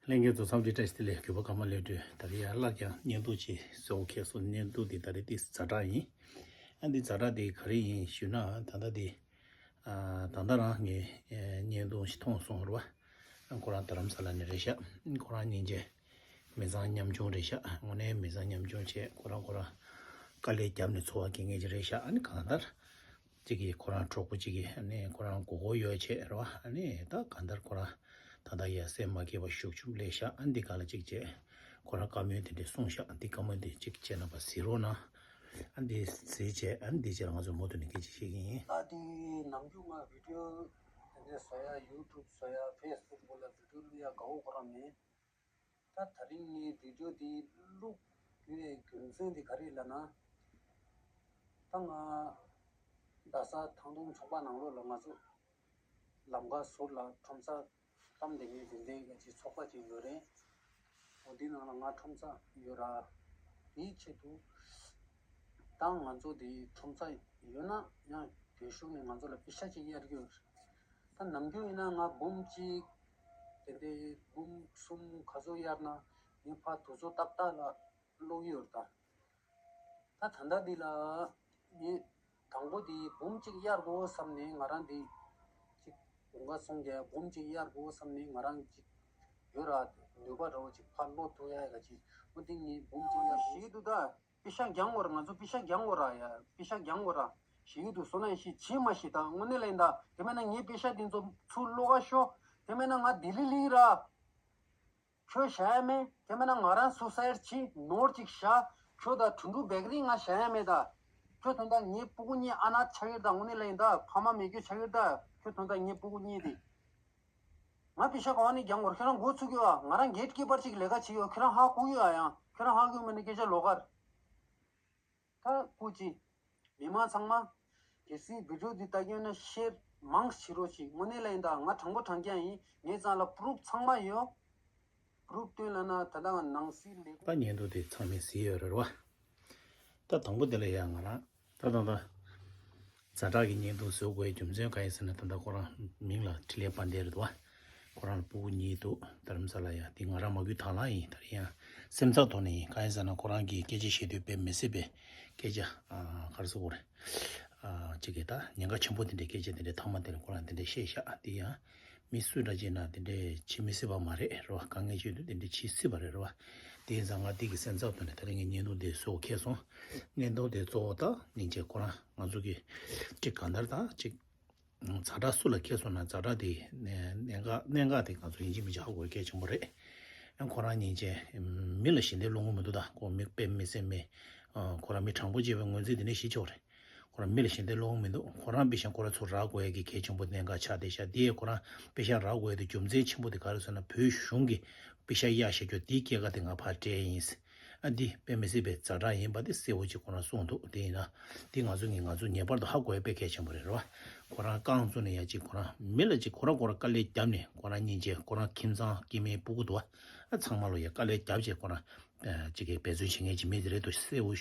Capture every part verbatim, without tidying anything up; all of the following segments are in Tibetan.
ལྷན་རྒྱས་ཚོ་འཚམས་འདྲི་བཀྲ་ཤིས་བདེ་ལེགས། གུས་པ་ཀརྨ་ལོས་སྒྲོལ། ད་རེས་ཡང་སླར་ཡང་བརྙན་ཐུང་ཅིག་བཟོ་འཁེལ་སོང་། བརྙན་ཐུང་འདི་ད་རེས་འདི་ཛ་དྲག་ཡིན། ཨ་འདི་ཛ་དྲག་འདི་ག་རེ་ཡིན་ཞུས་ན། ད་ལྟ་འདི་ཨ་ད་ལྟ་རང་ངས་ཨ་བརྙན་ཐུང་ཞིག་མཐོང་སོང་རེད་བ། ཁོ་རང་རྡ་རམ་ས་ལ་ནས་རེད་ཤག་ཁོ་རང་སྙིང་རྗེ། མི་ཚང་ཉམ་ཆུང་རེད་ཤག་དངོས་གནས་མི་ཚང་ཉམ་ཆུང་བྱས། ཁོ་རང་ཁོ་རང་དཀའ་ལས་བརྒྱབ་ནས་འཚོ་བ་སྐྱེལ་མཁན་ཅིག་རེད་ཤག་ཨ་ནི་གང་ལྟར་གཅིག་གིས་ཁོ་རང་གྲོགས་པོ་གཅིག་གིས་ཨ་ནི་ཁོ་རང་མགོ་སྐོར་ཡོད་བྱས་རེད་བ། ཨ་ནི་ད་གང་ལྟར་ཁོ་རང་ད་ལྟ་ཡ་སེམས་མ་སྐྱིད་པ་ཤུགས་ཆེན་པོ་སླེབས་ཤག་ཨ་འདི་ག་ལ་གཅིག་བྱས་ཁོ་རང་བཀའ་མོལ་དེ་འདྲས་གསུངས་ཤག་འདི་བཀའ་མོལ་དེ་གཅིག་བྱས་ན་པ་གཟིགས་རོགས་གནང་། ཨ་འདི་གཟིགས་བྱས་ཨ་འདི་བྱས་ང་ཚོ་མུ་མཐུད་ནས་སྐད་ཆ་བཤད་ཀྱི་ཡིན། ད་དེ་ནམ་རྒྱུན་ང་བི་ཌིའོ་དེ་འདྲས་བཟོ་ཡ། ཡུ་ཊུབ་བཟོ་ཡ། ཕེ་སི་བུག་ལ་བི་ཌིའོ་བླུག་ཡ་དགའ་བོ་ཁོ་རང་མེད། ད་ད་རིང་ངས་བི་ཌིའོ་འདི་བླུག་དགོས་པའི་རྒྱུ་མཚན་འདི་ག་རེ་ལབ་ན། ད་ང་རྡ་ས་ཐང་སྟོང་ཚོགས་པ་ནང་ལོགས་ལ་ང་ཚོ་ལམ་ཁ་ཟུར་ལ་ཁྲོམ་ས་གཏམ་དེ་ངས་དེ་འདྲའི་ག་ཅིག་ཚོགས་པ་ཅིག་ཡོད་རེད། འོ་འདི་ནང་ལ་ང་ཁྲོམ་ས་ཡོད་ར། དེའི་ཆེད་དུ་ད་ང་ཚོ་དེ་ཁྲོམ་ས་ཡོད་ན་ཡང་རྒྱུན་ཞུགས་ནས་ང་ཚོ་ལ་པེ་ཤ་ཅིག་གཡར་གྱི་ཡོད་རེད། ད་ནམ་རྒྱུན་ཡིན་ན་ང་འབུམ་གཅིག་དེ་འདྲའི་འབུམ་གསུམ་ག་ཚོད་གཡར་ན་ངས་ཕར་དུས་ཚོད་ཏག་ཏག་ལ་ཀློག་གི་ཡོད་རེད་ད། ད་ད་ལྟ་འདི་ལ་ངས་དང་པོ་འདི་འབུམ་གཅིག་གཡར་དགོས་བསམ་ནས་ང་རང་འདི་གཅིག་དགུན་ཁ་སོང་རྒྱ་འབུམ་གཅིག་གཡར་དགོས་བསམ་ནས་ང་རང་གཅིག་ཡོད་ར། ནུས་པ་འདྲ་བོ་ཅིག་ཕར་སློག་ཐུབ་ཡ་ག་ཅིག་འོ་འདི་ངས་འབུམ་གཅིག་གཡར་ཞིག་འདུག་ད་པེ་ཤ་རྒྱང་བོར་ང་ཚོ་པེ་ཤ་རྒྱང་བོར་ཡ། པེ་ཤ་རྒྱང་བོར་ཞིག་འདུག་སོང་ན་ཞིག་བྱེད་མ་ཞིག་ད་དངོས་གནས་ལ་ཡིན་ད། དེ་མིན་ན་ངའི་པེ་ཤ་འདི་ཚོ་ཚུར་སློག་ག་ཤོག་དེ་མིན་ན་ང་ལྡི་ལི་ལི་ར། ཁྱོད་བཞག་ཡ་མེད། དེ་མིན་ན་ང་རང་སུ་སའེར་ཆི་ནོར་ཅིག་བཞག་ཁྱོད་ད་དུད་འགྲོ་བེག་རི་ང་བཞག་ཡ་མེད་ད། ཁྱོད་དོན་དག་ངའི་སྤུ་གུ་གཉིས་ཨ་ན་ཆགས་ཡོད་ད། དངོས་གནས་ལ་ཡིན་ད་ཕ་མ་མེད་རྒྱུ་ཆགས་ཡོད་ད། ཁྱོད་དོན་དག་ངའི་སྤུ་གུ་གཉིས་དེ། ང་པེ་ཤ་ག་བ་ནས་རྒྱང་བོར་ཁྱོད་རང་མགོ་ཚུགས་ཀྱི་ཨ། ང་རང་གེ་ཊི་ཀི་པར་ཅིག་ལས་ཀ་བྱེད་ཡོད། ཁྱོད་རང་ཧ་གོ་ཡོད་ཨ། ཡང་ཁྱོད་རང་ཧ་གོ་མེད་ན་སྐད་ཆ་ལོག་གར། ད་སྐུ་མཁྱེན། མི་མང་ཚང་མ། གལ་སྲིད་བི་ཌིའོ་འདི་ལྟ་རྒྱུ་ན་ཤེར་མང་བྱེད་རོགས་ཞིག་དངོས་གནས་ལ་ཡིན་ད་ང་དྲང་པོ་དྲང་རྐྱང་ཡིན། ངའི་རྩ་ལ་པུ་རུབ་ཚང་མ་ཡོད། པུ་རུབ་སྟོན་ལབ་ན་ད་ལྟ་ང་ནང་སྲིད་ལས། ད་བརྙན་ཐུང་དེ་ཚང་མས་གཟིགས་ཡོད་རེད་བ། ད་དང་པོ་དེ་ལ་ཡ་ང་རང་ད་ད་ད་ཛ་དྲག་གི་བརྙན་ཐུང་བཟོ་དགོས་རྒྱུ་མཚན་གང་ཡིན་ཟེར་ན། ད་ལྟ་ཁོ་རང་མིང་ལ་འཕྲིན་ལས་དཔལ་ལྡན་རེད་བ། ཁོ་རང་ལ་སྤུ་གུ་གཉིས་འདུག་རྡ་རམ་ས་ལ་ཡ། དེ་ང་རང་མ་གུས་དང་བླངས་ཡིན། ད་རེས་ཡང་སེམས་ཚབ་ཐོག་ནས་ཡིན། གང་ཡིན་ཟེར་ན་ཁོ་རང་གིས་སྐད་ཆ་བཤད་དུས་དཔེ་མི་སྲིད་པའི་སྐད་ཆ་ཨ་ག་རེ་ཟེར་དགོས་རེད། ཨ་གཅིག་གིས་ད་ཉེན་ཁ་ཆེན་པོ་དེ་འདྲའི་སྐད་ཆ་དེ་འདྲའི་མཐའ་མ་དེ་ལ་ཁོ་རང་དེ་འདྲའི་བཤད་ཤག་དེ་ཡང་མི་སུ་འདྲ་བྱས་ན་དེ་འདྲའི་བྱེད་མི་སྲིད་པ་མ་རེད་རེད་བ། དཀའ་ངལ་ཆེད་དུ་དེ་འདྲའི་བྱེད་སྲིད་པ་རེད་རེད་བ། དེ་ཡིན་ཙང་ང་དེ་གི་སེམས་ཚབ་ཐོག་ནས་ད་རེས་ངས་བརྙན་ཐུང་དེ་བཟོ་འཁེལ་སོང་། བརྙན་ཐུང་དེ་གཙོ་བོ་ད་སྙིང་རྗེ་ཁོ་རང་ང་ཚོ་གི་གཅིག་གང་ལྟར་ད་གཅིག་ཛ་དྲག་སུ་ལ་འཁེལ་སོང་ན་ཛ་དྲག་དེ་གནད་འགག་གནད་འགག་དེ་ང་ཚོ་ཡིན་གཅིག་མིན་གཅིག་ཧ་གོ་གལ་ཆེན་པོ་རེད། ཡང་ཁོ་རང་སྙིང་རྗེ། མི་ལ་ཞེ་འདོད་སློང་གི་མི་འདུག་ད་ཁོ་མི་དཔེ་མི་སྲིད་མི། ཁོ་རང་མི་དྲང་པོ་བྱས་པའི་ངོས་འཛིན་དེ་འདྲ་ཞིག་ཆོག་རེད། ཁོ་རང་མི་ལ་ཞེ་འདོད་སློང་གི་མི་འདུག་ཁོ་རང་པེ་ཤ་ཁོ་རང་ཚུར་རག་དགོས་ཡ་གི་གལ་ཆེན་པོ་གནད་འགག་ཆགས་བསྡད་ཤག་དེ་ཁོ་རང་པེ་ཤ་རག་དགོས་ཡ་དེ་རྒྱུ་མཚན་ཆེན་པོ་དེ་ག་རེ་ཟེར་ན། བོད་གཞུང་གིས་པེ་ཤ་གཡར་བཞག་རྒྱུ་དེའི་སྐྱེད་ཀ་དེ་ང་ཕར་སྤྲད་ཡིན། ཨ་འདི་དཔེ་མི་སྲིད་པའི་ཛ་དྲག་ཡིན་པ་དེ་གསལ་བོ་ཅིག་ཁོ་རང་གསུངས་འདུག་དེ་ཡིན་ན་དེ་ང་ཚོ་ངས་ང་ཚོ་ངེས་པར་དུ་ཧ་གོ་ཡ་དཔེ་གལ་ཆེན་པོ་རེད་རེད་བ། ཁོ་རང་རྐང་བཙུགས་ནས་ཡ་ཅིག་ཁོ་རང་མི་ལ་ཅིག་ཁོ་རང་ཁོ་རང་དཀའ་ལས་བརྒྱབ་ནས་ཁོ་རང་སྙིང་རྗེ། ཁོ་རང་ཁྱིམ་ཚང་སྐྱེ་དམན་སྤུ་གུ་འདུག་བ། ཨ་ཚང་མ་ལོ་ཡ་དཀའ་ལས་བརྒྱབ་བྱས་ཁོ་རང་ཅིག་གི་འབད་བརྩོན་བྱེད་མཁན་ཅིག་མི་དེ་རེད་འདུག་གསལ་བོ་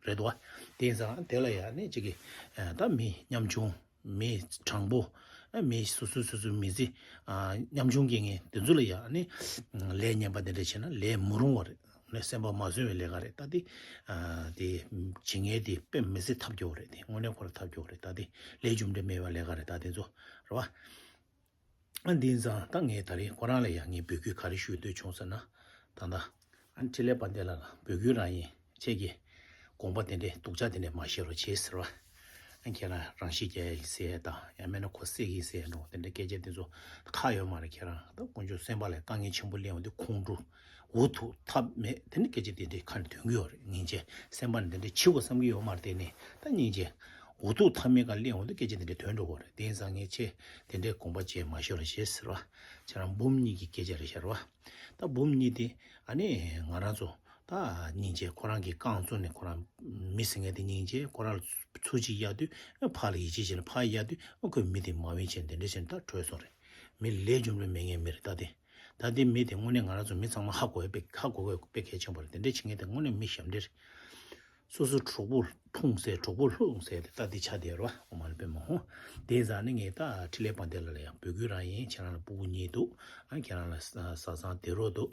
རེད་འདུག་བ། དེ་ཡིན་ཙང་དེ་ལ་ཡ་ནི་ཅིག་གི་ད་མི་ཉམ་ཆུང་། མི་དྲང་པོ། མི་སོ་སོ་སོ་སོའི་མི་ཚེ་ཉམ་ཆུང་སྐྱེལ་མཁན་དེ་ཚོ་ལ་ཡང་ནི་ལས་ངན་པ་དེ་འདྲ་བྱས་ན་ལས་མི་རུང་བ་རེད། ནི་སེམས་པ་མ་བཟོད་པའི་ལས་ཀ་རེད། ད་དེ་དེ་བྱེད་མཁན་དེ་དཔེ་མི་སྲིད་ཐབས་སྐྱོ་བ་རེད། དེ་དངོས་གནས་ཁོ་རང་ཐབས་སྐྱོ་བ་རེད། ད་དེ་ལས་རྒྱུ་འབྲས་མེད་པའི་ལས་ཀ་རེད། ད་དེ་ཚོ་རེད་བ། ཨ་འདི་ཡིན་ཙང་ད་ངས་ད་རེས་ཁོ་རང་ལ་ཡང་ངས་འབོད་སྐུལ་ག་རེ་ཞུ་འདོད་བྱུང་ཟེར་ན། ད་ལྟ་ཨ་འཕྲིན་ལས་དཔལ་ལྡན་ལགས་ལ་འབོད་སྐུལ་རང་ཡིན། ཁྱེད་ཀྱིས་དགོངས་པ་དེ་འདྲའི་སྡུག་ཅག་དེ་འདྲའི་མ་བཞེས་རོགས་བྱེད་ཟེར་བ། ཨ་ཁྱེད་རང་རང་ཤི་རྒྱག་ཡ་ཡིན་ཟེར་ཡ་དང་། ཡང་མིན་ན་ཁོ་བསད་ཀྱི་ཡིན་ཟེར་ཡ་འདྲ་བོ་དེ་འདྲའི་སྐད་ཆ་དེ་ཚོ་ཁག་ཡོད་མ་རེད། ཁྱེད་རང་ད་དཀོན་མཆོག་སེམས་དཔའ་ལ་དཀའ་ངལ་ཆེན་པོ་སླེབས་ཡོང་དུས་ཁོང་ཁྲོ། འུ་ཐུག་ཐབས་མེད། དེ་ནི་སྐད་ཆ་དེ་འདྲའི་ཁ་ནས་ཐོན་གྱི་ཡོད་རེད། སྙིང་རྗེ་སེམས་པ་ནས་དེ་འདྲའི་བྱེད་དགོས་བསམ་གྱི་ཡོད་མ་རེད། དེ་ནི་ད་སྙིང་རྗེ་འུ་ཐུག་ཐབས་མེད་ཀ་སླེབས་འོང་དུས་སྐད་ཆ་དེ་འདྲའི་ཐོན་འགྲོ་གི་རེད། དེ་ཡིན་ཙང་ངས་ཁྱེད་དེ་འདྲའི་དགོངས་པ་བཅས་མ་ཤོར་རོགས་བྱེད་ཟེར་བ། ཁྱེད་རང་འབུམ་གཉིས་ཀྱི་སྐད་ཆ་རེད་ཤག་རེད་བ། ད་འབུམ་གཉིས་དེ་ཨ་ནི་ང་རང་ཚོ་ད་སྙིང་རྗེ་ཁོ་རང་གི་རྐང་བཙུགས་ནས་ཁོ་རང་མི་ཟེར་མཁན་དེ་སྙིང་རྗེ་ཁོ་རང་ཚུར་གཅིག་གཡར་དུས་ཕར་ལ་ཡིད་ཆེས་བྱས་ནས་ཕར་གཡར་དུས་ཁོས་མི་དེ་མ་འོས་བྱས་དེ་འདྲ་བྱས་ནས་ད་བྲོས་སོང་རེད། མི་ལས་རྒྱུ་འབྲས་མེད་མཁན་མི་རེད་ད་དེ། ད་ལྟའི་མི་དེ་དངོས་གནས་ང་རང་ཚོ་མི་ཚང་མ་ཧ་གོ་བའི་དཔེ་ཧ་གོ་བའི་དཔེ་གལ་ཆེན་པོ་རེད། དེ་འདྲས་བྱེད་མཁན་དེ་དངོས་གནས་མི་ཞབས་འདྲེན་རེད། སོ་སོའི་གྲོགས་པོ་ ཕུང་ཟེར་གྲོགས་པོ་ལྷུང་ཟེར་དེ་ལྟ་དེ་ཆ་དེ་རོ། འོ་མ་ལ་པེ་མ་ཧོ། དེ་ཟ་ནི་ངས་ད་འཕྲིན་ལས་དཔལ་ལྡན་ལགས་ལ་ཡང་འབོད་སྐུལ་རང་ཡིན། ཁྱེད་རང་ལ་སྤུ་གུ་གཉིས་འདུག་ཨ་ཁྱེད་རང་ལ་བཟའ་ཚང་དེ་རོ་འདུག་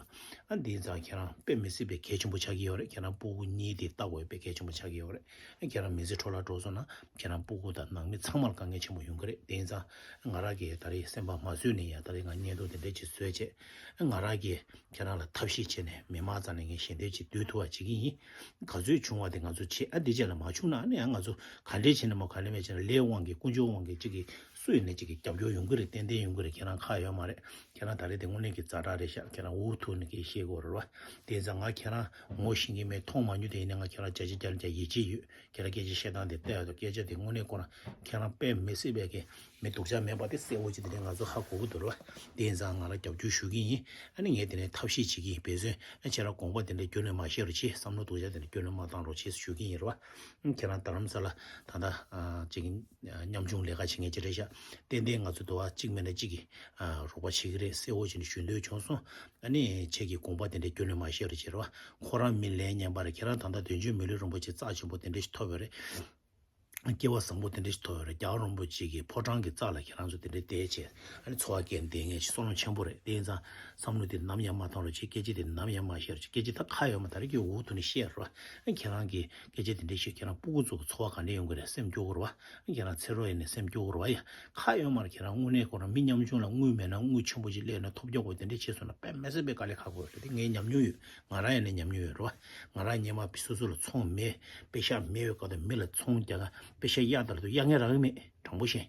ཨ་དེ་ཙང་ཁྱེད་རང་དཔེ་མི་སྲིད་པའི་གལ་ཆེན་པོ་ཆགས་ཀྱི་ཡོད་རེད། ཁྱེད་རང་སྤུ་གུ་གཉིས་དེ་ལྟ་དགོས་པའི་གལ་ཆེན་པོ་ཆགས་ཀྱི་ཡོད་རེད། ཨ་ཁྱེད་རང་མི་ཚེ་འཕྲོ་བརླག་འགྲོ་སོང་ན་ཁྱེད་རང་སྤུ་གུ་དང་ནང་མི་ཚང་མར་དཀའ་ངལ་ཆེན་པོ་ཡོང་གི་རེད། དེ་ཙང་ང་རང་གིས་ད་རེས་སེམས་པ་མ་བཟོད་ནས་ཡང་ད་རེས་ང་བརྙན་ཐུང་དེ་འདྲ་ཅིག་བཟོས་བྱས། ཨ་ང་རང་གིས་ཁྱེད་རང་ལ་ཐབས་ཤེས་བྱས་ནས་མི་མང་རྩ་ནས་ངས་ཞལ་འདེབས་ཅིག་བསྡུ་ཐུབ་པ་བྱེད་ཀྱི་ཡིན། ག་ཚོད་བྱུང་བ་དེ་ང་ཚོ་བྱེད། ཨ་འདི་བྱས་ལ་མ་བྱུང་ན་ཨ་ནི་ཡང་ང་ཚོ་ག་འདྲས་བྱས་ནས་མ་ག་ལེ་མེད་བྱས་ན་ལས་དབང་གིས་དཀོན་མཆོག་དབང་གིས་གཅིག་གིས་སུ་ཡིན་ནས་གཅིག་གིས་རྒྱབ་སྐྱོར་ཡོང་གི་རེད། ཏན་ཏན་ཡོང་གི་རེད། ཁྱེད་རང་ཁག་ཡོད་མ་རེད། ཁྱེད་རང་ད་རེས་དེ་དངོས་གནས་ཀྱི་ཛ་དྲག་རེད་ཤག་ཁྱེད་རང་འུ་ཐུག་ནས་ཀྱི་ཤེས་དགོས་རེད་བ། དེ་ཙང་ང་ཁྱེད་རང་ངོ་ཤེས་ཀྱི་མེད། མཐོང་མ་མྱོང་དེ་ཡིན་ནའི་ང་ཁྱེད་རང་བརྒྱ་ཆ་བརྒྱ་ལ་བརྒྱ་ཡིད་ཆེས་ཡོད། ཁྱེད་རང་སྐད་ཆ་བཤད་སྟངས་དེ་ལྟ་ཡག་ཏུ་སྐད་ཆ་དེ་དངོས་གནས་ཁོ་རང་ཁྱེད་རང་དཔེ་མི་སྲིད་པའི་གི་མི་སྡུག་ཅག་མེད་པ་དེ་གསལ་པོ་ཅིག་དེ་འདྲའི་ང་ཚོ་ཧ་གོ་གི་འདུག་ར། དེ་ཡིན་ཙང་ང་རང་རྒྱབ་སྐྱོར་ཞུ་གི་ཡིན། ཨ་ནི་ངས་དེ་ནས་ཐབས་ཤེས་བྱེད་ཀྱི་ཡིན། དཔེ་མཚོན་ཨ་ཁྱེད་རང་དགོངས་པ་དེ་འདྲ་ཁྱོན་ནས་མ་བཞེས་རོགས་བྱེད། བསམ་བློ་སྡུག་ཅག་དེ་འདྲ་ཁྱོན་ནས་མ་བཏང་རོགས་བྱེད་ཞུ་གི་ཡིན་ར། ཨ་ཁྱེད་རང་རྡ་རམ་ས་ལ་ད་ལྟ་ཨ་ཅིག་ཉམ་ཆུང་ལས་ཀ་བྱེད་མཁན་ཅིག་རེད་ཤག་ཏན་ཏན་ང་ཚོ་དུ་བ་གཅིག་མེད་ན་གཅིག་གིས་ཨ་རོགས་པ་བྱེད་ཀྱི་རེད་གསལ་པོ་བྱས་ནས་ཞུ་འདོད་བྱུང་སོང་། ཨ་ནི་ཁྱེད་ཀྱི་དགོངས་པ་དེ་འདྲ་ཁྱོན་ནས་མ་བཞེས་རོགས་བྱེད་ར། ཁོ་རང་མི་ལས་ངན་པ་རེད། ཁྱེད་རང་ད་ལྟ་དོན་གཅོད་མི་ལུས་རིན་པོ་ཆེ་རྩ་ཆེན་པོ་དེ་འདྲ་ཞིག་ཐོབ་ཡོད་རེད། སྐལ་བ་བཟང་པོ་དེ་འདྲ་ཞིག་ཐོབ་ཡོད་རེད། རྒྱལ་བ་རིན་པོ་ཆེ་གི་ཕོ་བྲང་གི་རྩ་ལ་ཁྱེད་རང་ཚོ་དེ་འདྲའི་བསྡད་བྱས་ཨ་ནི་འཚོ་བ་སྐྱེལ་བསྡད་མཁན་ཞིག་བསོད་ནམས་ཆེན་པོ་རེད། དེ་ཡིན་ཙང་བསམ་བློ་དེ་ནམ་ཡང་མ་བཏང་རོགས་བྱེད། སྐད་ཆ་དེ་ནམ་ཡང་མ་བཤད་རོགས་བྱེད། སྐད་ཆ་ད་ཁ་ཡོད་མ་ད་རེས་ཀྱི་འུ་ཐུག་ནས་བཤད་རོགས། ཨ་ཁྱེད་རང་གི་སྐད་ཆ་དེ་འདྲ་བཤད་ཁྱེད་རང་སྤུ་གུ་ཚོ་གི་འཚོ་བ་ག་འདྲ་ཡོང་གི་རེད། སེམས་སྐྱོ་གི་རེད་བ། ཨ་ཁྱེད་རང་ཚེ་རོགས་ཡིན་ནས་སེམས་སྐྱོ་གི་རེད་བ། ཡ་ཁ་ཡོད་མ་རེད། ཁྱེད་རང་དངོས་གནས་ཁོ་རང་མི་ཉམ་ཆུང་ལ་དངུལ་མེད་ན་དངུལ་ཆེན་པོ་ཅིག་སླེབས་ན་ཐོབ་རྒྱག་དགོས་དེ་འདྲ་བྱས་སོང་ན་དཔེ་མི་སྲིད་པའི་དཀའ་ལས་ཁག་པོ་རེད། དེ་ངས་ཉམས་མྱོང་ཡོད། ང་རང་ཡང་ནས་ཉམས་མྱོང་ཡོད་རེད་བ། ང་རང་སྔོན་མ་སོ་སོ་ལ་ཚོང་མེད། པེ་ཤག་མེད་པའི་སྐབས་དུ་མི་ལ་ཚོང་རྒྱག་ག་པེ་ཤག་གཡར་ད་ལ་དུ་གཡར་མཁན་རག་གི་མེད། དྲང་པོ་བཤད།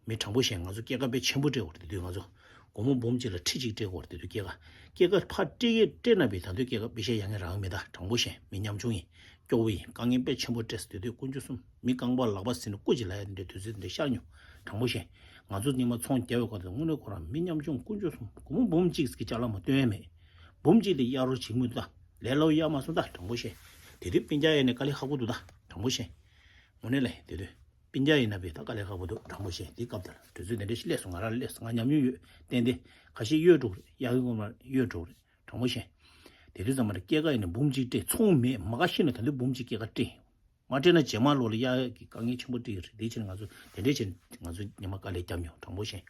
མི་དྲང་པོ་བཤད། ང་ཚོ་སྐྱེད་ཀ་དཔེ་ཆེན་པོ་སྤྲད་དགོས་རེད། དེ་དུས་ང་ཚོ་སྒོར་མོ་འབུམ་གཅིག་ལ་ཁྲི་གཅིག་སྤྲད་དགོས་རེད། དེ་དུས་སྐྱེད་ཀ་སྐྱེད་ཀ་ཕར་སྤྲད་ཀྱི་སྤྲད་ན་བས་ད་དུང་སྐྱེད་ཀ་པེ་ཤག་གཡར་མཁན་རག་གི་མེད། ད་དྲང་པོ་བཤད། མི་ཉམ་ཆུང་ཡིན། སྐྱོ་བོ་ཡིན། དཀའ་ངལ་དཔེ་ཆེན་པོ་སྤྲད་སོང་། དེ་དུས་དཀོན་མཆོག་གསུམ་མི་རྐང་པ་ལག་པ་ཟིན་ནས་སྐུ་ཅིག་ལ་ཡ་དེ་འདྲའི་དུས་ཚོད་དེ་འདྲ་ཤར་མྱོང་། དྲང་པོ་བཤད། ང་ཚོ་སྔོན་མ་ཚོང་རྒྱག་པའི་སྐབས་དུ་དངོས་གནས་ཁོ་རང་མི་ཉམ་ཆུང་དཀོན་མཆོག་གསུམ་སྒོར་མོ་འབུམ་གཅིག་གི་ཅ་ལག་མ་སྟོན་ཡ་མེད། འབུམ་གཅིག་དེ་གཡར་རོགས་བྱེད་མི་འདུག་ད། ལས་སླ་པོ་གཡར་མ་སོང་ད། དྲང་པོ་བཤད། དེ་དུས་སྤུན་ཀྱག་ཡིན་ནས་དཀའ་ལས་ཁག་པོ་འདུག་ད། དྲང་པོ་བཤད། དངོས་གནས་ལས་དེ་དུས་སྤུན་ཀྱག་ཡིན་ན་བས་ད་དཀའ་ལས་ཁག་པོ་འདུག། དྲང་པོ་བཤད། དེའི་སྐབས་དེར་དུས་ཚོད་དེ་འདྲ་ཞིག་སླེབས་སོང་། ང་རང་ལ་སླེབས་སོང་། ང་ཉམས་མྱོང་ཡོད། ཏན་ཏན་ཁ་ཤས་གཡོལ་འགྲོ་གི་རེད། གཡར་གི་དངོས་མ་གཡོལ་འགྲོ་གི་རེད། དྲང་པོ་བཤད། དེ་དུས་ཙམ་པ་ལ་སྐྱེད་ཀ་ཡིན་ན་འབུམ་གཅིག་སྤྲད། ཚོང་མེད། མ་ག་ཤི་ན་ད་དུང་འབུམ་གཅིག་སྐྱེད་ཀ་སྤྲད། མ་སྤྲད་ན་རྗེས་མ་ལོ་ལ་གཡར་གྱི་དཀའ་ངལ་ཆེན་པོ་འཕྲད་ཀྱི་རེད། དེ་ཕྱིར་ང་ཚོ་དེ་འདྲས་བྱས་ང་ཚོ་སྔོན་མ་དཀའ་ལས་བརྒྱབ་མྱོང་། དྲང་པོ་བཤད།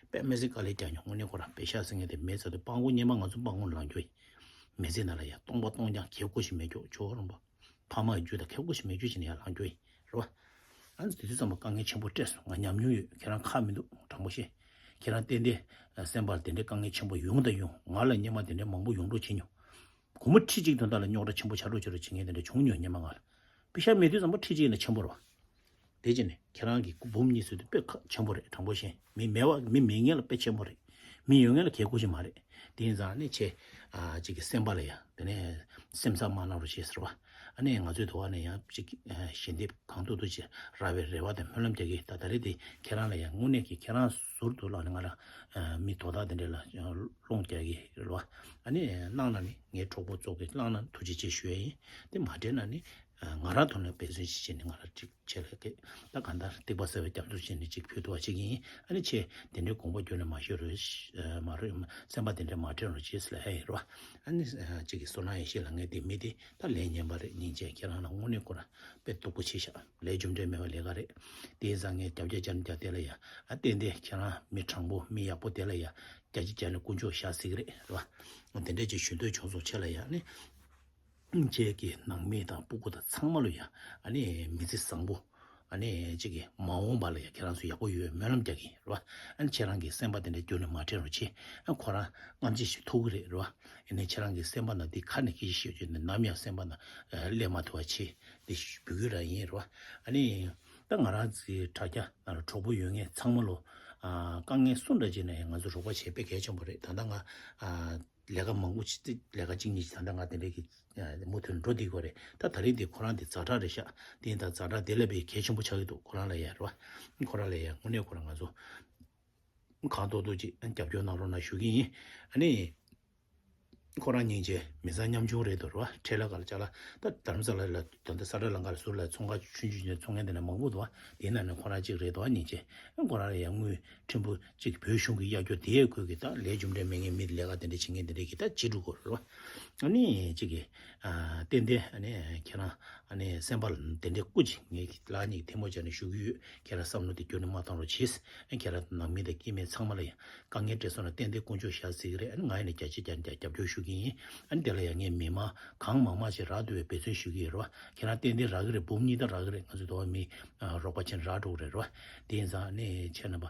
དཔེ་མི་སྲིད་དཀའ་ལས་བརྒྱབ་མྱོང་། དངོས་གནས་ཁོ་རང་པེ་ཤག་ཟེར་མཁན་དེ་མེད་ཚར་དུས་སྤྲང་པོ་སྔོན་མ་ང་ཚོ་སྤྲང་པོ་ལངས་རྒྱུ་ཡིན། མི་ཚེ་ནང་ལ་ཡང་སྟོང་པ་སྟོང་རྐྱང་ཁེ་ཁོ་ཞིག་མེད་རྒྱུ་ཇོ་བོ་རིན་པོ། ཕ་མ་ཡི་རྒྱུ་དང་ཁེ་ཁོ་ཞིག་མེད་རྒྱུ་བྱས་ནས་ཡར་ལངས་རྒྱུ་ཡིན། རེད་བ། ཨ་ནི་དེ་དུས་ཙམ་པ་དཀའ་ངལ་ཆེན་པོ་སྤྲད་སོང་། ང་ཉམས་མྱོང་ཡོད། ཁྱེད་རང་ཁག་མི་འདུག། དྲང་པོ་བཤད། ཁྱེད་རང་ཏན་ཏན་སེམས་པར་དེ་འདྲའི་དཀའ་ངལ་ཆེན་པོ་ཡོང་དང་ཡོང་། ང་ལ་སྔོན་མ་དེ་འདྲའི་མང་པོ་ཡོང་འགྲོ་བྱེད་མྱོང་། སྒོར་མོ་ཁྲི་གཅིག་དོན་དག་ལ་རྙོག་དྲ་ཆེན་པོ་ཆགས་འགྲོ་ཆགས་འགྲོ་བྱེད་མཁན་དེ་འདྲ་བྱུང་མྱོང་། སྔོན་མ་ང་ལ། པེ་ཤག་མེད་དུས་ཙམ་པ་ཁྲི་གཅིག་ཡིན་ན་ཆེན་པོ་རེད་བ། དེ་བྱས་ནས་ཁྱེད་རང་གི་འབུམ་གཉིས་ཚོད་དུ་དཔེ་ཁག་ཆེན་པོ་རེད། དྲང་པོ་བཤད། མི་མེད་པ་མི་མེད་མཁན་ལ་དཔེ་ཆེན་པོ་རེད། མི་ཡོད་མཁན་ལ་གལ་དགོས་ཀྱི་མ་རེད། དེ་ཡིན་ཙང་ནི་ཆེ། ཨ་ཅིག་གི་སེམས་པ་ལ་ཡང་དེ་ནས་སེམས་འཚབ་མ་གནང་རོགས་བྱེད་ཟེར་བ། ཨ་ནི་ང་ཚོའི་དུ་བ་ནས་ཡང་ཅིག་ཨ་ཞལ་འདེབས་གང་ཐུབ་ཐུབ་ཅིག་རག་པའི་རེ་བ་དང་སྨོན་ལམ་རྒྱག་གི། ད་ད་རེས་དེ་ཁྱེད་རང་ལ་ཡང་དངོས་གནས་ཀྱི་ཁྱེད་རང་ཟུར་དུ་ལངས་ནས་ང་ལ་ཨ་མི་དོ་བདག་དེ་འདྲས་ལ་སློང་རྒྱག་གི་རེད་བ། ཨ་ནི་གནང་ན་ནི་ངའི་གྲོགས་པོ་ཚོ་གི་གནང་ན་ཐུགས་རྗེ་ཆེ་ཞུ་ཡ་ཡིན། དེ་མ་སྤྲད་ན་ནི། ང་རང་ཐོག་ནས་འབད་བརྩོན་ཞིག་བྱས་ནས་ང་རང་ཅིག་བྱས་ལ་སྐད་ད་གང་ལྟར་ཐིགས་པ་གསལ་བའི་རྒྱབ་སྐྱོར་བྱས་ནས་ཅིག་ཕུལ་ཐུབ་པ་ཅིག་ཡིན། ཨ་ནི་ཆེ་དེ་འདྲའི་དགོངས་པ་བརྗོད་ནས་མ་ཤོར་རོགས། མ་རོགས་སེམས་པ་དེ་འདྲ་མ་དྲན་རོགས་བྱེད་ཟེར་ལ་ཧ་ཡིན་རོ། ཨ་ནི་ཅིག་གི་བསོད་ནམས་ཡེ་ཤེས་ལ་ངས་དེ་མི་དེ་ད་ལས་ཉན་པ་རེད། སྙིང་རྗེ་ཁྱེད་རང་ལ་དངོས་གནས་ཁོ་རང་དཔེ་སྡུག་པོ་ཆེ་ཤག་ལས་རྒྱུ་འབྲས་མེད་པ་ལས་ཀ་རེད། དེ་ཡིན་ཙང་ངས་རྒྱབ་སྐྱོར་བྱས་ནས་རྒྱབ་དེ་ལ་ཡ་ཨ་ཏན་ཏན་ཁྱེད་རང་མི་དྲང་པོ་མི་ཡག་པོ་དེ་ལ་ཡ་རྒྱ་ཆེ་བྱས་ནས་དཀོན་མཆོག་བཞག་ཟིག་རེད་རོ། དེ་འདྲ་ཅིག་ཞུ་འདོད་བྱུང་སོང་ཆེ་ལ་ཡ་ཨ་ནི། ཁྱེད་ཀྱི་ནང་མི་དང་སྤུ་གུ་དང་ཚང་མ་ལོ་ཡ། ཨ་ནི་མི་ཚེ་བཟང་པོ། ཨ་ནི་གཅིག་གི་མ་འོངས་པ་ལ་ཡ་ཁྱེད་རང་ཚོ་ཡག་པོ་ཡོད་སྨོན་ལམ་རྒྱག་གི་རེད་བ། ཨ་ནི་ཁྱེད་རང་གི་སེམས་པ་དེ་འདྲ་རྒྱུན་ནས་མ་དྲན་རོགས་བྱེད། ཨ་ཁོ་རང་སྔ་ཕྱི་ཞིག་ཐུག་གི་རེད་རེད་བ། ཨ་ནི་ཁྱེད་རང་གི་སེམས་པ་ན་འདི་ཁ་ནས་སྐད་ཆ་བཤད་རྒྱུ་ནི་ནམ་ཡང་སེམས་པ་ན་སླེབས་མ་ཐུབ་པ་བྱེད། འདི་འབོད་སྐུལ་རང་ཡིན་རེད་བ། ཨ་ནི་ད་ང་རང་ཚོའི་དྲ་རྒྱ་ནང་ལ་གྲོགས་པོ་ཡོད་མཁན་ཚང་མ་ལོ། ཨ་དཀའ་ངལ་སུ་འདྲ་ཅིག་ན་ཡང་ང་ཚོ་རོགས་པ་བྱེད་དཔེ་གལ་ཆེན་པོ་རེད། ད་ལྟ་ང་ཨ། ལས་ཀ་མང་པོ་ཅིག་ལས་ཀ་གཅིག་གཉིས་ཅིག་ད་ལྟ་ང་དེ་འདྲའི་གི་མུ་མཐུད་འགྲོ་བསྡད་ཀྱི་ཡོད་རེད། ད་ད་རེས་འདི་ཁོ་རང་འདི་ཛ་དྲག་རེད་ཤག་དེ་ཡིན་ད་ཛ་དྲག་དེ་ལས་པའི་གལ་ཆེན་པོ་ཆགས་ཀྱི་འདུག་ཁོ་རང་ལ་ཡ་རེད་བ། ཁོ་རང་ལ་ཡ་དངོས་གནས་ཁོ་རང་ང་ཚོ་གང་ཐུབ་ཐུབ་ཅིག་རྒྱབ་སྐྱོར་གནང་རོགས་གནང་ཞུ་གི་ཡིན། ཨ་ནི་ ཁོ་རང་སྙིང་རྗེ། མི་ཚང་ཉམ་ཆུང་རེད་འདུག་ར་བ། འཕྲལ་ལ་ག་ལ་ཅ་ལག་ད་རྡ་རམ་ས་ལ་ལ་ད་ལྟ་ས་ཁྲ་ལང་ཀར་ཟུར་ལ་ཚོང་ཁང་ཆུང་ཆུང་ཆུང་ཚོང་མཁན་དེ་འདྲ་མང་པོ་འདུག་བ། དེའི་ནང་ནས་ཁོ་རང་གཅིག་རེད་འདུག་བ། སྙིང་རྗེ། ཁོ་རང་ལ་ཡང་དངུལ་ཕྲན་བུ་གཅིག་བོད་གཞུང་གི་གཡར་རྒྱུ་དེ་ཡས་ཁོས་གི་ད་ལས་རྒྱུ་འབྲས་མེད་མཁན་མི་ལས་ཀ་དེ་འདྲ་བྱེད་མཁན་དེ་འདྲ་གི་ད་བྱེད་འགྲོ་གི་རེད་བ། ཨ་ནི་གཅིག་གི་ཨ་ཏན་ཏན་ཨ་ནི་ཁྱེད་རང་ཨ་ནི་སེམས་པ་ལ་དེ་འདྲའི་སྐུ་མཁྱེན། ངས་ལག་གཉིས་ཐལ་མོ་སྦྱར་ནས་ཞུ་གི་ཡོད། ཁྱེད་རང་བསམ་བློ་དེ་འགྱུར་ནས་མ་བཏང་རོགས་གྱིས། ཨ་ཁྱེད་རང་ནང་མི་དང་སྐྱེ་དམན་ཚང་མ་ལ་ཡང་། དཀའ་ངལ་འཕྲད་སོང་ན་ཏན་ཏན་དཀོན་མཆོག་བཞག་ཟེར་གི་རེད། ཨ་ནི་ང་ཡིན་ན་བརྒྱ་ཆ་བརྒྱ་ནས་བརྒྱ་རྒྱབ་སྐྱོར་ཞུ་གི་ཡིན། ཨ་ནི་དེ་ལ་ཡང་ངས་མི་མང་གང་མང་མང་ཞིག་རག་ཐུབ་པའི་འབད་བརྩོན་ཞུ་གི་ཡོད་རེད་བ། ཁྱེད་རང་ཏན་ཏན་རག་གི་རེད། འབུམ་གཉིས་ད་རག་གི་རེད། ང་ཚོ་དོ་བ་མི་རོགས་པ་ཆེན་རག་འགྲོ་གི་རེད་རེད་བ། དེ་ཡིན་ཙང་ཨ་ནི་ཁྱེད་རྣམ་པ་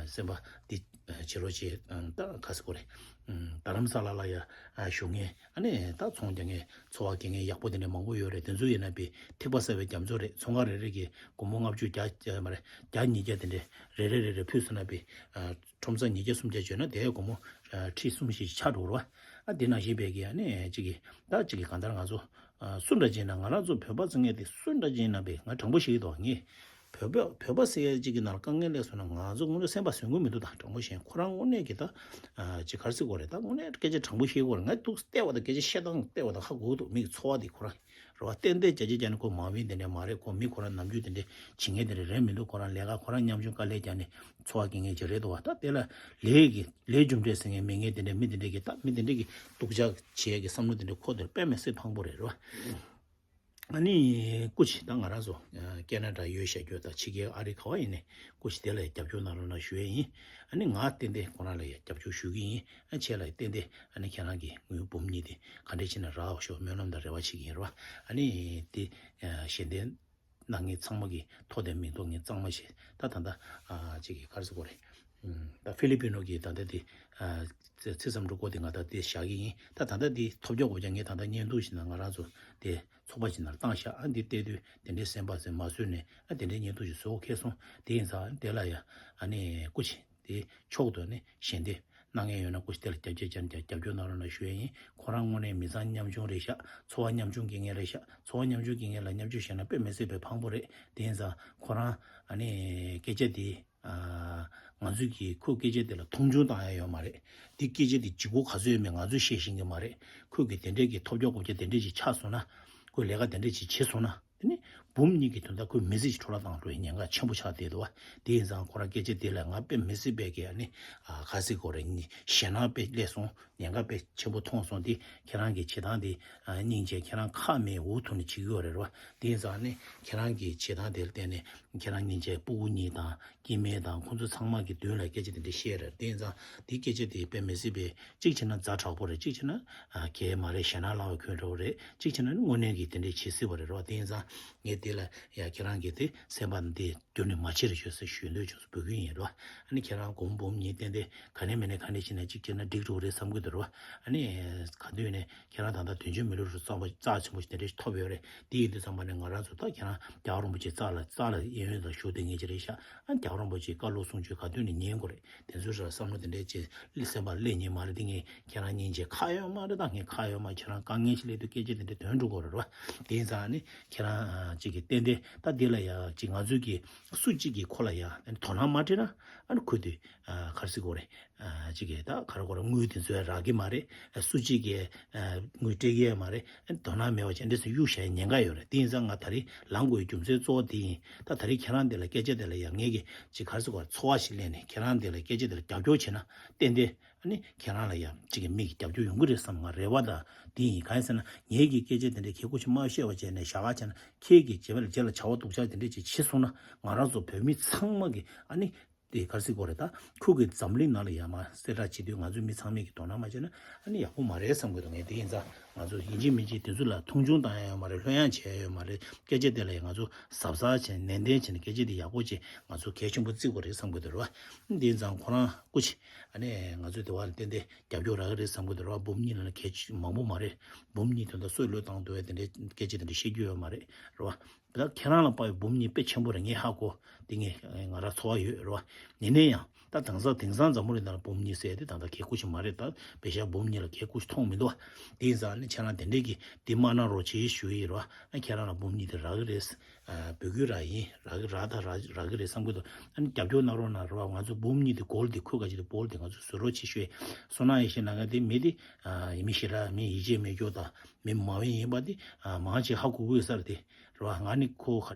སེམས་པ་འདི་བྱེད་རོགས་བྱེད། ད་ག་ས་གོ་རེད། རྡ་རམ་ས་ལ་ལ་ཡ་བཞུགས་མཁན་ཨ་ནི་ད་ཚོང་རྒྱག་མཁན་འཚོ་བ་སྐྱེལ་མཁན་ཡག་པོ་དེ་འདྲ་མང་པོ་ཡོད་རེད། དེ་ཚོ་ཡིན་ན་པའི་ཐིགས་པ་ཟ་བའི་རྒྱ་མཚོ་རེད། ཚོང་ཁང་རེ་རེ་གི་སྒོར་མོ་ལྔ་བཅུ་བརྒྱ་མ་རེད། བརྒྱ་ཉིས་བརྒྱ་དེ་འདྲ་རེ་རེ་རེ་རེ་ཕུལ་སོང་ན་པའི་ཁྲོམ་ས་ཉིས་བརྒྱ་སུམ་བརྒྱ་བྱོས་ན་དེའི་སྒོར་མོ་ཁྲི་གསུམ་བཞི་ཆགས་འགྲོ་རེད་བ། ཨ་དེ་ནང་བཞིན་པའི་གི་ཨ་ནི་གཅིག་གི་ད་གཅིག་གི་གང་ལྟར་ང་ཚོ་སུ་འདྲ་ཅིག་ན་ང་རང་ཚོ་བོད་པ་ཚོ་ངས་དེ་སུ་འདྲ་ཅིག་ན་པའི་ང་དྲང་པོ་ཞིག་དོ། ངས་བོད་པ་བོད་པ་ཟེར་ཡ་གཅིག་གི་ནང་ལ་དཀའ་ངལ་སླེབས་སོང་ན་ང་ཚོ་དངོས་གནས་སེམས་པ་བཟོད་མཁན་མི་འདུག་ད་དྲང་པོ་བཤད། ཁོ་རང་དངོས་གནས་གི་ད་ཅིག་ག་རེ་ཟེར་དགོས་རེད། ད་དངོས་གནས་སྐད་ཆ་དྲང་པོ་བཤད་དགོས་རེད། ང་ཐུགས་བལྟས་པ་དང་སྐད་ཆ་བཤད་སྟངས་བལྟས་པ་དང་ཧ་གོ་གི་འདུག་མིག་ཚོར་བ་དེ་ཁོ་རང་རེད་བ། ཏན་ཏན་བརྒྱ་ཆ་བརྒྱ་ནས་ཁོ་མང་མི་དེ་འདྲ་མ་རེད། ཁོ་མི་ཁོ་རང་ནམ་རྒྱུན་དེ་འདྲ་བྱེད་མཁན་དེ་འདྲ་རེད་མི་འདུག་ཁོ་རང་ལས་ཀ་ཁོ་རང་ཉམ་ཆུང་དཀའ་ལས་རྒྱག་ནས་འཚོ་བ་སྐྱེལ་མཁན་ཅིག་རེད་འདུག་བ། ད་དེ་ལ་ལས་ཀྱི་ལས་རྒྱུ་འབྲས་ཟེར་མཁན་མེད་མཁན་དེ་འདྲ་མི་དེ་འདྲ་གི་ད་མི་དེ་འདྲ་གི་སྡུག་ཅག་བྱེད་ཡས་ཀྱི་བསམ་བློ་དེ་འདྲ་ཁོ་དེར་དཔེ་མི་སྲིད་ཕངས་པོ་རེད་རེད་བ། ཨ་ནི་སྐུ་མཁྱེན་ད་ང་རང་ཚོ་ཨ་ཁེ་ན་ཌ་ཡོད་བཤད་རྒྱུ་ད་ཕྱི་རྒྱལ་ཨ་རི་ག་བ་ཡིན་ནའི་སྐུ་མཁྱེན་དེ་ལ་རྒྱབ་སྐྱོར་གནང་རོགས་གནང་ཞུ་ཡས་ཡིན། ཨ་ནི་ང་ཏན་ཏན་ཁོ་རང་ལ་ཡ་རྒྱབ་སྐྱོར་ཞུ་གི་ཡིན། ཨ་ཁྱེད་ལ་ཏན་ཏན་ཨ་ནི་ཁྱེད་རང་གི་དངུལ་འབུམ་གཉིས་དེ་ག་འདྲས་བྱས་ན་རག་ཤོག་སྨོན་ལམ་དང་རེ་བ་བྱེད་ཀྱི་ཡིན་རོ། ཨ་ནི་དེ་ཞལ་འདེབས་གནང་མཁན་ཚང་མ་གི་ཐོ་དེབ་མིང་ཐོ་ངས་གཙང་མ་བྱས། ད་ད་ལྟ་ཨ་ཅིག་གི་ག་རེ་ཟེར་དགོས་རེད། ད་ཧྥི་ལི་པི་ནོ་གི་ད་ལྟ་དེ་ཚེས་མཚམས་འགྲོ་སྐོར་དེ་ང་ད་དེ་བཞག་གི་ཡིན། ད་ད་ལྟ་དེ་ཐོབ་རྒྱག་གོ་རྒྱག་ངས་ད་ལྟ་བརྙན་ཐུང་ཞིག་ནང་ང་རང་ཚོ་དེ་ཚོགས་པ་ཞིག་ནང་བཏང་བཞག་ཨ་འདི་བལྟས་དུས་དེ་འདྲའི་སེམས་པ་ཟེར་མ་བཟོད་ནས་ཨ་དེ་འདྲའི་བརྙན་ཐུང་ཞིག་བཟོ་འཁེལ་སོང་། དེ་ཡིན་ཙང་དེ་ལ་ཡ་ཨ་ནི་སྐུ་མཁྱེན་དེ་མཆོག་ཏུ་ནི་ཞལ་འདེབས་གནང་མཁན་ཡོད་ན་སྐུ་མཁྱེན་དེ་ལ་རྒྱབ་སྐྱོར་བྱས་ནས་རྒྱབ་སྐྱོར་གནང་རོགས་གནང་ཞུ་ཡས་ཡིན། ཁོ་རང་དངོས་གནས་མི་ཚང་ཉམ་ཆུང་རེད་ཤག་འཚོ་བ་ཉམ་ཆུང་སྐྱེལ་མཁན་རེད་ཤག་འཚོ་བ་ཉམ་ཆུང་སྐྱེལ་མཁན་ལ་བརྙས་བཅོས་བྱས་ན་དཔེ་མི་སྲིད་པའི་ཕངས་པོ་རེད། དེ་ཡིན་ཙང་ཁོ་རང་ཨ་ནི་སྐད་ཆ་དེ་ཨ་ང་ཚོས་ཀྱིས་ཁོའི་སྐད་ཆ་དེ་ལ་མཐོང་ཆུང་བཏང་ཡ་ཡོད་མ་རེད། དེ་སྐད་ཆ་དེ་ལྗིད་ཁོག་ག་ཚོད་ཡོད་མེད་ང་ཚོས་ཤེས་ཤེས་ཀྱི་མ་རེད། ཁོས་ཀྱིས་དེ་འདྲས་ཀྱི་ཐོབ་རྒྱག་གོ་རྒྱག་དེ་འདྲས་ཅིག་ཆགས་སོང་ན། ཁོས་ལས་ཀ་དེ་འདྲས་ཅིག་བྱས་སོང་ན། དེ་ནི་འབུམ་གཉིས་ཀྱི་དོན་དག་ཁོས་མི་ཚེ་ཞིག་འཕྲོ་བརླག་བཏང་འགྲོ་བའི་ཉེན་ཁ་ཆེན་པོ་ཆགས་བསྡད་འདུག་བ། དེ་ཡིན་ཙང་ཁོ་རང་སྐད་ཆ་དེ་ལ་ང་དཔེ་མི་སྲིད་པའི་གི་ཨ་ནི་ཨ་ག་ཟེར་དགོས་རེད། ཞེད་སྣང་དཔེ་སླེབས་སོང་། ཉེན་ཁ་དཔེ་ཆེན་པོ་མཐོང་སོང་། དེ་ཁྱེད་རང་གི་བྱེད་སྟངས་དེ་ཨ་སྙིང་རྗེ། ཁྱེད་རང་ཁག་མེད་འུ་ཐུག་ནས་བྱེད་ཀྱི་ཡོད་རེད་བ། དེ་ཡིན་ཙང་ཨ་ནི་ཁྱེད་རང་གི་བྱེད་སྟངས་དེ་ལ་བརྟེན་ནས་ཁྱེད་རང་སྙིང་རྗེ་སྤུ་གུ་གཉིས་དང་སྐྱེ་དམན་དང་ཁོང་ཚོ་ཚང་མ་གི་མདུན་ལ་སྐད་ཆ་དེ་འདྲ་བཤད་རེད། དེ་ཡིན་ཙང་དེ་སྐད་ཆ་དེ་དཔེ་མི་སྲིད་པའི་གཅིག་བྱས་ན་ཛ་དྲག་པོ་རེད། གཅིག་བྱས་ན་ཨ་གལ་མ་རེད། ཞེད་སྣང་ལངས་པའི་ཁྱོན་འགྲོ་བ་རེད། གཅིག་བྱས་ན་ནི་དངོས་གནས་ཀྱི་དེ་འདྲས་བྱེད་སྲིད་པ་རེད་རོ། དེ་ཡིན་ཙང་ངས་དེ་ལ་ཡ་ཁྱེད་རང་གིས་དེ་སེམས་པ་འདི་བསྒྱུར་ནས་མ་བྱེད་རེ་ཞུ་ཟེར་ཞུ་འདོད་བྱུང་སོང་། འབོད་སྐུལ་ཡིན་རོ། ཨ་ནི་ཁྱེད་རང་སྒོར་མོ་འབུམ་གཉིས་ཏན་ཏན་ག་ནས་མེད་ནས་ག་ནས་ཤི་ན་གཅིག་བྱས་ན་འགྲིག་འགྲོ་གི་རེད་བསམ་གི་འདུག་རོ། ཨ་ནི་ག་དུས་ནས་ཁྱེད་རང་ད་ལྟ་དོན་ཆེན་མི་ལུས་རུ་རྩ་བ་རྩ་ཆེན་པོ་ཞིག་དེ་འདྲས་ཐོབ་ཡོད་རེད། དེ་ཡིན་དུས་ཙམ་པ་ནས་ང་རང་ཚོ་ད་ཁྱེད་རང་རྒྱལ་བ་རིན་པོ་ཆེ་རྩ་ལ་རྩ་ལ་གཡས་གཡོན་དུ་བཞུགས་བསྡད་མཁན་ཅིག་རེད་ཤག་ཨ་རྒྱལ་བ་རིན་པོ་ཆེའི་བཀའ་སློབ་གསུང་ཆོས་ག་དུས་ནས་ཉན་དགོས་རེད། དེ་ཚོའི་ར་བསམ་བློ་དེ་འདྲས་ཅིག་སེམས་པར་སླེབས་ཉན་མ་རེད། དེ་ངས་ཁྱེད་རང་སྙིང་རྗེ་ཁག་ཡོད་མ་རེད། ད་ངས་ཁག་ཡོད་མ། ཁྱེད་རང་དཀའ་ངལ་ཞིག་སླེབས་དུས་སྐད་ཆ་དེ་འདྲས་ཐོན་འགྲོ་དགོས་རེད་བ། དེ་ཡིན་ཙང་ནི་ཁྱེད་རང་ཅིག་གིས་ཏན་ཏན་ད་འདི་ལ་ཡ་ཅིག་ང་ཚོའི་གི་སུ་གཅིག་གིས་ཁོ་ལ་ཡ་དོ་སྣང་མ་སྤྲད་ན་ཨ་ནི་ཁོ་དེ་ག་རེ་ཟེར་དགོས་རེད། ཅིག་གིས་ད་ག་རེ་གོ་རེད། དངུལ་དེ་ཚོ་ཡ་རག་གི་མ་རེད། སུ་གཅིག་གིས་དངུལ་སྤྲད་ཀྱི་ཡོད་མ་རེད། དོ་སྣང་མེད་པ་བྱས་འདྲས་སུ་གཡུག་བཞག་ཉེན་ཁ་ཡོད་རེད། དེ་ཡིན་ཙང་ང་ད་རེས་ལངས་དགོས་རྒྱུ་མཚན་གཙོ་བོ་དེ་ཡིན། ད་ད་རེས་ཁྱེད་རང་དེ་ལ་སྐད་ཆ་དེ་ལ་ཡ་ངས་གི་ཅིག་ག་རེ་ཟེར་དགོས་རེད། ཚོར་བ་ཞིག་ལེན་ནས་ཁྱེད་རང་དེ་ལ་སྐད་ཆ་དེ་ལ་རྒྱབ་སྐྱོར་བྱས་ན་ཏན་ཏན་ཨ་ནི་ཁྱེད་རང་ལ་ཡང་གཅིག་གི་མིག་གི་རྒྱབ་སྐྱོར་ཡོང་གི་རེད་བསམ། ང་རེ་བ་དང་དེ་ཡིན། གང་ཡིན་ཟེར་ན་ངེད་ཀྱི་སྐད་ཆ་དེ་འདྲ་ཁྱེད་སྐུ་མཁྱེན་མ་བཤད་པ་བྱས་ནས་བཞག་ག་བྱས་ན། ཁྱེད་ཀྱིས་རྗེས་མ་ལ་རྗེས་ལ་བྱ་བ་སྡུག་ཅག་དེ་འདྲ་ཅིག་བྱེད་སོང་ན་ང་རང་ཚོ་བོད་མི་ཚང་མ་གི་ཨ་ནི་དེ་ག་རེ་ཟེར་དགོས་རེད། ད་ཁོ་གི་འཛམ་གླིང་ནང་ལ་ཡར་མར་གསལ་བསྒྲགས་བྱེད་དུས་ང་ཚོ་མི་ཚང་མས་ཀྱི་དོ་སྣང་མ་བྱས་ན་ཨ་ནི་ཡག་པོ་མ་རེད་བསམ་གི་འདུག་ངས་དེ་ཡིན་ཙང་ང་ཚོ་ཡིན་གཅིག་མིན་གཅིག་དེ་ཚོ་ལ་མཐོང་ཆུང་བཏང་ཡ་ཡོད་མ་རེད། ལྷོད་ཡངས་བྱས་ཡ་ཡོད་མ་རེད། སྐད་ཆ་དེ་ལ་ཡང་ང་ཚོ་གཟབ་གཟབ་བྱས་ནན་ཏན་བྱས་ནས་སྐད་ཆ་དེ་ཡག་པོ་བྱས་ང་ཚོ་གལ་ཆེན་པོ་བརྩི་དགོས་རེད་བསམ་གི་འདུག་རེད་བ། དེ་ཡིན་ཙང་ཁོ་རང་སྐུ་མཁྱེན། ཨ་ནི་ང་ཚོས་དེ་བར་ཏན་ཏན་རྒྱབ་སྐྱོར་རག་གི་རེད་བསམ་གི་འདུག་ར། འབུམ་གཉིས་ལ་ནི་གལ་ཆེ་མང་པོ་མ་རེད། འབུམ་གཉིས་དོན་དག་སྲོག་བློས་བཏང་འདུག་བས་དེ་འདྲའི་སྐད་ཆ་དེ་འདྲ་བཤད་རྒྱུ་ཡོད་མ་རེད་ར་བ། ད་ཁྱེད་རང་ལ་དཔག་པའི་འབུམ་གཉིས་དཔེ་ཆེན་པོ་རེད། ངས་ཧ་གོ། དེ་ངས་ང་རང་ཚོར་བ་ཡོད་ར་བ། ཡིན་ནའི་ཡང་ད་དེང་སང་དེང་སང་འཛམ་བུ་གླིང་ནང་ལ་འབུམ་གཉིས་ཟེར་དེ་ད་ལྟ་གལ་ཁུ་ཞིག་མ་རེད། ད་པེ་ཤག་འབུམ་གཉིས་ལ་གལ་ཁུ་ཞིག་མཐོང་མི་འདུག་བ། དེ་ཡིན་ཙང་ནི་ཁྱེད་རང་དེ་འདྲས་ཀྱི་འདི་མ་གནང་རོགས་བྱེད་ཞུ་ཡི་རེད་བ། ཨ་ཁྱེད་རང་ལ་འབུམ་གཉིས་དེ་རག་གི་རེད། ཨ་འབོད་སྐུལ་རག་ཡིན། རག་གི་རག་ད་རག་རག་གི་རེད་བསམ་གི་འདུག་ཨ་ནི་རྒྱབ་སྐྱོར་གནང་རོགས་གནང་རེད་བ། ང་ཚོ་འབུམ་གཉིས་དེ་གོལ་དེ་ཁུ་ག་ཅིག་དེ་པོལ་དེ་ང་ཚོ་བཟོ་རོགས་བྱེད་ཞུ་ཡི། སོ་ན་ཡེ་ཤེས་ནང་ག་དེ་མི་དེ་ཨ་ཡིན་མི་ཞེ་དྲག་མི་ཡིད་ཆེས་མེད་སྐྱོ་དང་མི་མ་བན་ཡིན་པ་དེ་ཨ་མང་ཆེ་ཧ་གོ་གི་ཡོད་ས་རེད་དེ་རེད་བ། ང་ནི་ཁོ་ཁ་